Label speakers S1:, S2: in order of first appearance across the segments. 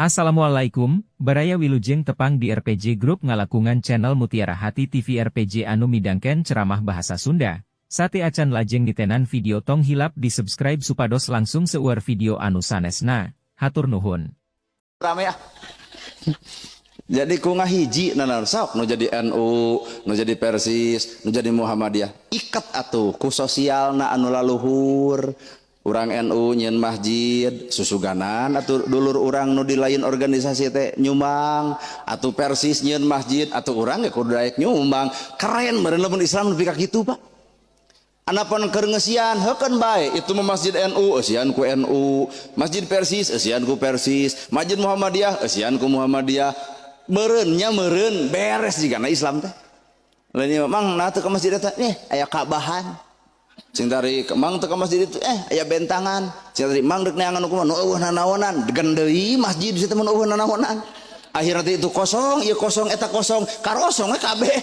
S1: Assalamualaikum, Baraya Wilujeng tepang di RPG Group ngalakungan channel Mutiara Hati TV RPG anu midangken ceramah bahasa Sunda. Sate acan lajeng ditenan video tong hilap di subscribe supados langsung seueur video anu sanesna. Hatur nuhun.
S2: Rame ah. Jadi ku ngahiji nanan sok nu jadi NU, nu jadi Persis, nu jadi Muhammadiyah. Ikat atuh ku sosialna anu laluhur. Urang NU nyieun masjid, susuganan atuh dulur urang nu di lain organisasi teh nyumbang, atuh Persis nyieun masjid, atuh urang ge kudu daek nyumbang. Keren meureun lamun Islam nepi ka kitu, Pak. Anapun keur ngeusian heukeun bae itu mah masjid NU eusian ku NU, masjid Persis eusian ku Persis, masjid Muhammadiyah eusian ku Muhammadiyah. Meureun nya meureun beres jigana Islam teh. Lain mang nah teu ka masjid eta nih aya Ka'bahan. Cing tarik mang teu ka masjid itu aya bentangan. Cing tarik mang deuk neangan kumaha nu eueuh nanaonan, degan deui masjid situ mun eueuh nanaonan. Akhirna teh itu kosong, ieu kosong eta kosong, karosong we kabeh.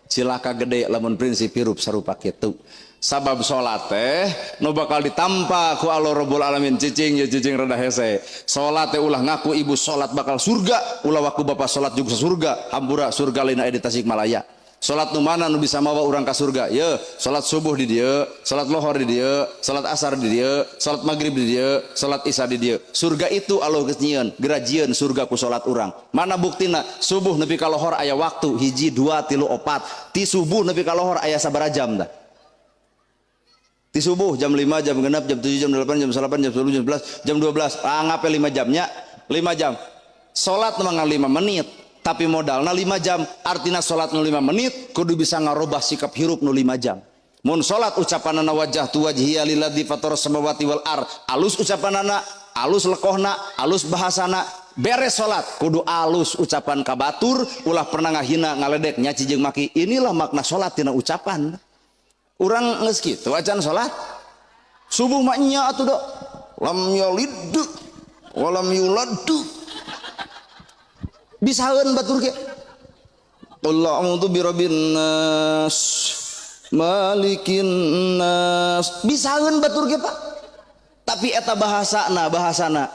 S2: Cilaka gede lamun prinsip hirup sarupa kitu. Sabab salat teh nu bakal ditampa ku Allah Rabbul Alamin cicing ya cicing rada hese. Salat teh ulah ngaku ibu salat bakal surga, ulah waku bapak salat juga surga, hampura surga lain aya di Tasikmalaya. Salat nu mana nu bisa mawa urang ka surga? Ye, salat subuh di dieu, salat lohor di dieu, salat asar di dieu, salat maghrib di dieu, salat isya di dieu. Surga itu Allah geus nyieun, gerajieun surga ku salat urang. Mana buktina? Subuh nepi ka lohor aya waktu hiji, dua, tilu, opat. Ti subuh nepi ka lohor aya sabaraha jam dah? Ti subuh jam 5, jam 6, jam 7, jam 8, jam 9, jam 10, jam 11, jam 12. Anggap 5 jamnya, 5 jam. Salat mah 5 menit, tapi modalna 5 jam. Artinya salat nu 5 menit kudu bisa ngarobah sikap hirup nu 5 jam. Mun salat ucapanana wajjahtu wajhiya lilladzi fataras samawati wal ar, alus ucapanana, alus lekohna, alus bahasana. Beres salat kudu alus ucapan ka batur, ulah pernah ngahina, ngaledek, nyaci jeung maki. Inilah makna salat tina ucapan. Urang geus kitu acan salat. Subuh mah nya atuh dok. Lam yalid walam yulad. Bisaeun batur ge. Qul a'udzu birabbin nas, malikin nas. Bisaeun batur ge, Pak. Tapi eta bahasana, bahasana.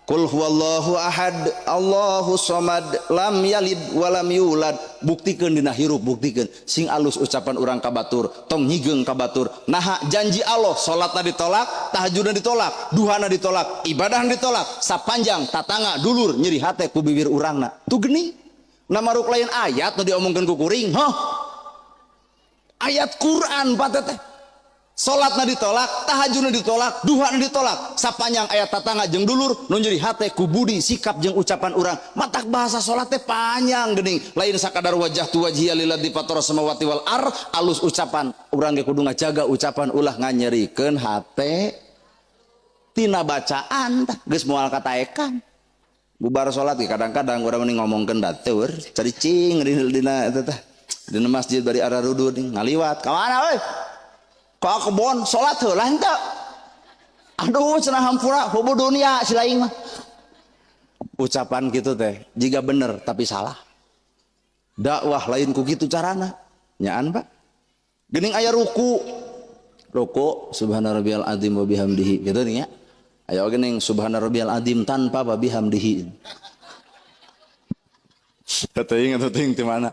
S2: Qul huwallahu ahad, Allahu somad, lam yalid walam yulad. Buktikeun dina hirup, buktikeun sing alus ucapan urang ka batur, tong nyigeung ka batur. Naha janji Allah salatna ditolak, tahajudna ditolak, duhana ditolak, ibadahna ditolak, sapanjang tatangga dulur nyeri hate ku bibir urangna. Tuh geuning. Namaruk lain ayat nu diomongkeun ku kuring, hah? Ayat Quran Pak teteh. Salatna ditolak, tahajudna ditolak, duhana ditolak. Sapanjang aya tatangga jeung dulur nu nyeri hate ku budi sikap jeung ucapan urang. Matak bahasa salat teh panjang geuning. Lain sakadar wajjahtu wajhiya lilladzi fataras samawati wal ar, alus ucapan. Urang ge kudu ngajaga ucapan ulah nganyerikeun hate tina bacaan tah geus moal kataekan. Bubar salat ge kadang-kadang urang mending ngomongkeun batur, caricing dina eta teh. Dina masjid bari ararudud ngaliwat ka mana euy? Ka kebon salat heula henteu. Aduh cenah hampura hubu dunia si lain mah. Ucapan gitu teh jika bener tapi salah. Dakwah lain ku kitu carana. Nyaan Pak. Geuning aya ruku. Ruku subhana rabbiyal azim wa bihamdihi gitu nih ya. Aya oge ning subhana rabbiyal azim tanpa wa bihamdihi. Teuing atuh teuing ti mana?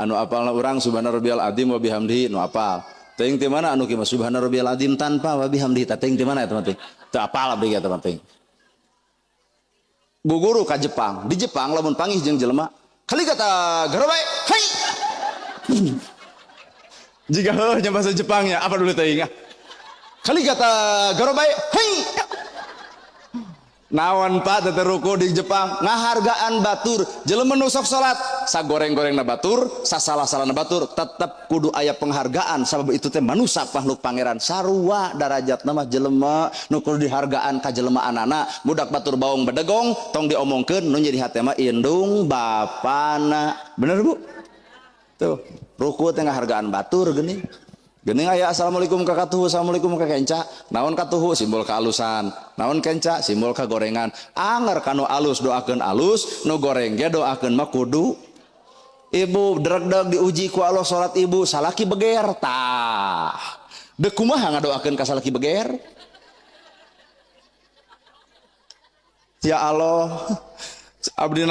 S2: Anu apalna urang subhana rabbiyal azim wa bihamdihi nu apal. Teuing ti mana anu kieu subhana rabbiyal azim tanpa wa bihamdihi tah teuing ti mana eta mah teuing. Teu apal abdi eta mah teuing. Bu guru ka Jepang, di Jepang lamun panggih jeung jelema, kali kata garobae, hai. Jika heuh nya bahasa Jepangnya, apa dulu teuing ah? Kali kata garobae, hai. Naon Pak teh ruku di Jepang ngahargaan batur jelema nu sok salat sagoreng-gorengna batur sasalah-salahna batur tetep kudu aya penghargaan sabab itu teh manusia makhluk pangeran sarua darajatna mah jelema nu kudu dihargaan ka jelemaanana budak batur baong bedegong tong diomongkeun nu nyeri hate mah indung bapana bener Bu tuh ruku teh ngahargaan batur geuning. Geuning aya assalamualaikum ka katuhu, assalamualaikum ka kenca. Naon katuhu simbol kealusan, naon kenca simbol kagorengan. Anger kanu alus doakeun alus, nu goreng ge doakeun mah kudu. Ibu dregdeg diuji ku Allah salat ibu salaki beger tah. Deuk kumaha ngadoakeun ka salaki beger? Ya Allah, Abdi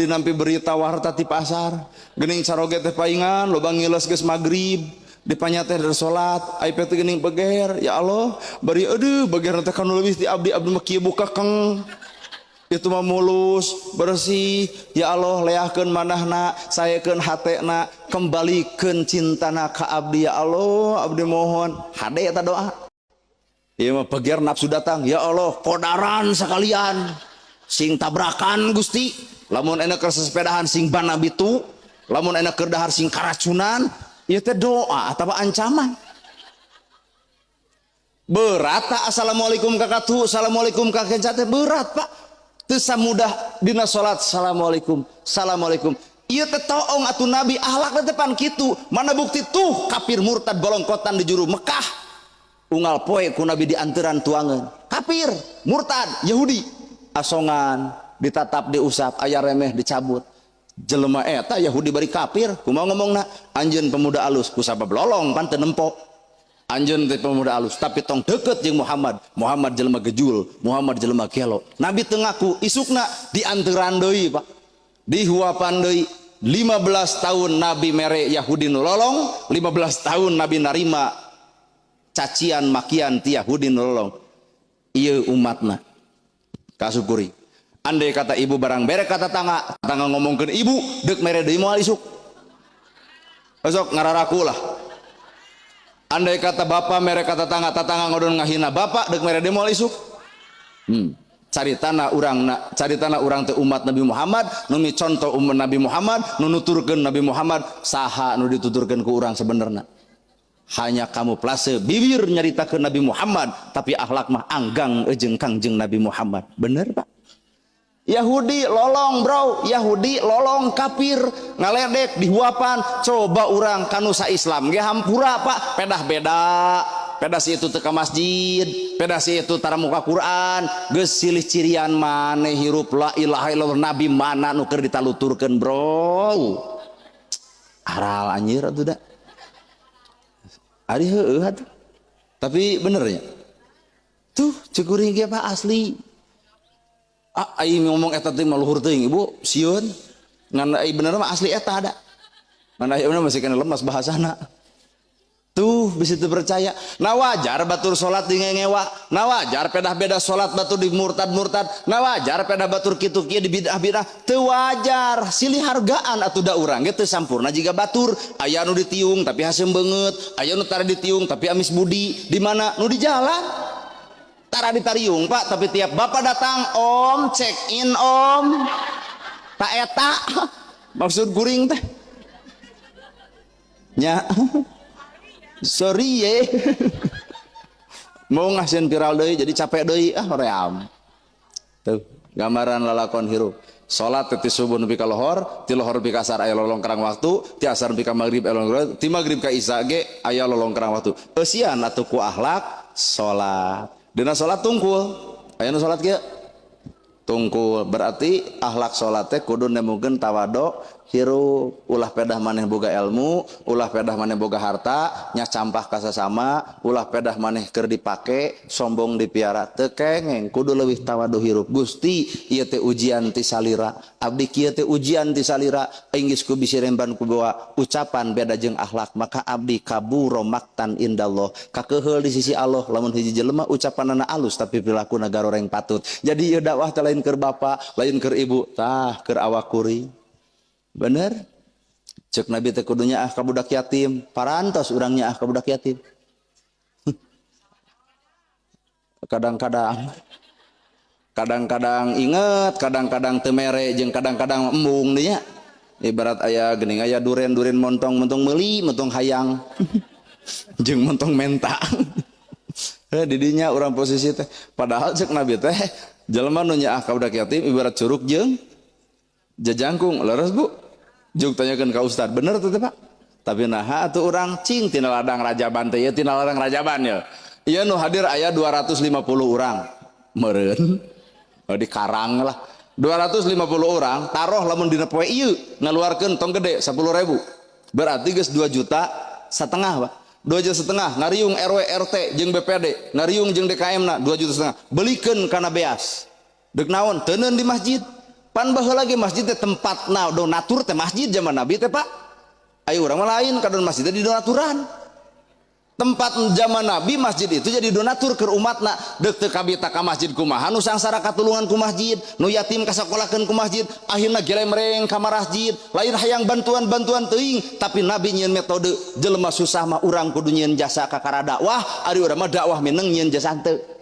S2: nampi berita warta ti pasar geuning caroge teh paingan loba ngiles, geus magrib dipanya teh dari salat ai teh geuning beger. Ya Allah, bari aduh, beger teh kanu leuwih ti abdi. Abdi mah kieu buka keng, itu mah mulus bersih. Ya Allah, leahkeun manahna, saekeun hatena, kembalikeun cintana ka abdi. Ya Allah, abdi mohon. Hade eta doa. Ieu mah beger nafsu datang. Ya Allah, kodaran sekalian, sing tabrakan. Gusti, lamun enak keur sepedahan sing bana bitu, lamun enak keur dahar sing karacunan. Ieu teh doa atau ancaman? Berat tak? Assalamualaikum kakatu, assalamualaikum kakek teh berat, Pak. Teu samudah dina salat, assalamualaikum, assalamualaikum. Ieu teh toong atuh. Nabi akhlak teh pan kitu. Mana bukti tuh kafir murtad bolongkotan di juru Mekah, unggal poe ku Nabi dianteran tuangan. Kafir murtad Yahudi asongan, ditatap, diusap, aya remeh dicabut. Jelema eta Yahudi bari kafir kumaha ngomongna? "Anjeun pemuda alus," kusabab lolong pan teu nempo. "Anjeun teh pemuda alus, tapi tong deket jeung Muhammad. Muhammad jelema gejul, Muhammad jelema gelo." Nabi teu ngaku. Isukna dianteran deui, Pak, dihuapan deui. 15 tahun Nabi mere Yahudi nu lolong, 15 tahun Nabi narima cacian makian ti Yahudi nu lolong. Ieu umatna kasukuri. Andai kata ibu barang bere ka tatangga, tetangga ngomongkeun ibu, dek mere deui moal isuk? Besok ngararaku lah. Andai kata bapak mere ka tatangga, tatangga ngodon ngahina bapak, dek mere deui moal isuk? Cari tanah urang na, cari tanah urang teh umat Nabi Muhammad, nu contoh umat Nabi Muhammad, nu nuturkeun Nabi Muhammad. Saha nu dituturkeun ku urang sebenarnya? Hanya kamuflase bibir nyaritakeun Nabi Muhammad, tapi akhlak mah anggang ejeng Kangjeng Nabi Muhammad. Bener, Pak? Yahudi lolong, bro. Yahudi lolong, kafir ngaledek dihuapan. Coba urang kanu sa Islam ge hampura, Pak. Pedah beda, pedah si itu teu ka masjid, pedah si itu tara muka Quran. Geus silih cirian maneh hirup la ilaha illallah. Nabi mana nu keur ditaluturkeun, bro? Aral anjir atuh da. Ari heueuh atuh. Tapi bener nya tuh cek kuring ge, Pak, asli. Ah, ai ngomong eta teh mah luhur teuing, Ibu sieun. Ngan ai bener mah asli eta ada mana aya masih kena lemas bahasana tuh, bisa percaya. Nah, wajar batur salat di ngewa. Nah, wajar pedah beda salat batur di murtad-murtad. Nah, wajar pedah batur kitu kieu di bidah-bidah. Teu wajar silih hargaan atuh, da urang ge teu sampurna jiga batur. Aya nu ditiung tapi haseum beungeut, aya nu tara ditiung tapi amis budi. Di mana nu di jalan tara ditariung, Pak, tapi tiap bapak datang, "Om, check in, om." Tak eta maksud kuring teh nya. Sorry ye, mau ngasihin viral deui jadi capek deui. Ah, hoream tuh gambaran lalakon hirup. Salat ti subuh nepi ka lohor, ti lohor nepi ka asar aya lolongkrang waktu, ti asar nepi ka magrib aya lolongkrang, ti magrib ka isya ge aya lolongkrang waktu. Eusian atuh ku akhlak salat. Dina salat tungkul, aya nu salat kieu tungkul, berarti akhlak salat teh kudu nemukeun tawado hirup. Ulah pedah maneh boga ilmu, ulah pedah maneh boga harta nya campah ka sasama, ulah pedah maneh keur dipake sombong dipiara, teu kengeng. Kudu leuwih tawadu hirup. Gusti, ieu teh ujian ti salira, abdi kieu teh ujian ti salira. Inggis ku bisi remban ku bawa ucapan beda jeung akhlak, maka abdi kaburo maktan indallah, kakeuheul di sisi Allah lamun hiji jelema ucapanana alus tapi perilaku garoreng patut. Jadi ieu dakwah teh lain keur bapak, lain keur ibu, tah keur awak kuring. Bener cek Nabi teh kudu nyaah ka budak yatim. Parantos urang nyaah ka budak yatim? Kadang-kadang, kadang-kadang inget, kadang-kadang teu mere, jeung kadang-kadang embung nya. Ibarat aya geuning, aya duren, duren montong, montong meuli, montong hayang jeung montong menta. Didinya urang posisi teh. Padahal cek Nabi teh jelema nu nyaah ka budak yatim ibarat curug jeung jajangkung. Leres, Bu? Juk tanyakeun ka ustad, bener tuh teh, Pak? Tapi nah atuh urang cing tina ladang Rajaban teh, ieu tina ladang Rajaban ya. Ieu nu hadir aya 250 orang meureun. Oh, di karang lah 250 orang. Taruh lamun dina poe ieu ngaluarkeun tong gede 10.000, berarti geus 2,5 juta, Pak. 2,5 juta ngariung RW, RT jeung BPD, ngariung jeung DKM na 2,5 juta, belikeun kana beas. Dek naon? Teuneun di masjid. Pan baheula lagi masjid teh tempatna donatur teh, masjid zaman Nabi teh, Pak. Ayo urang mah lain, kadon masjid teh di donaturan. Tempat zaman Nabi masjid itu jadi donatur ke umatna. Dek teu kabita ka masjid kumaha, nu sangsara katulungan ku masjid, nu yatim kasakolakeun ku masjid, akhirna gelemreng ka masjid. Lain hayang bantuan-bantuan teuing, tapi Nabi nyieun metode jelema susah mah urang kudu nyieun jasa kakara dakwah. Ari urang mah dakwah mineng, nyieun jasa henteu.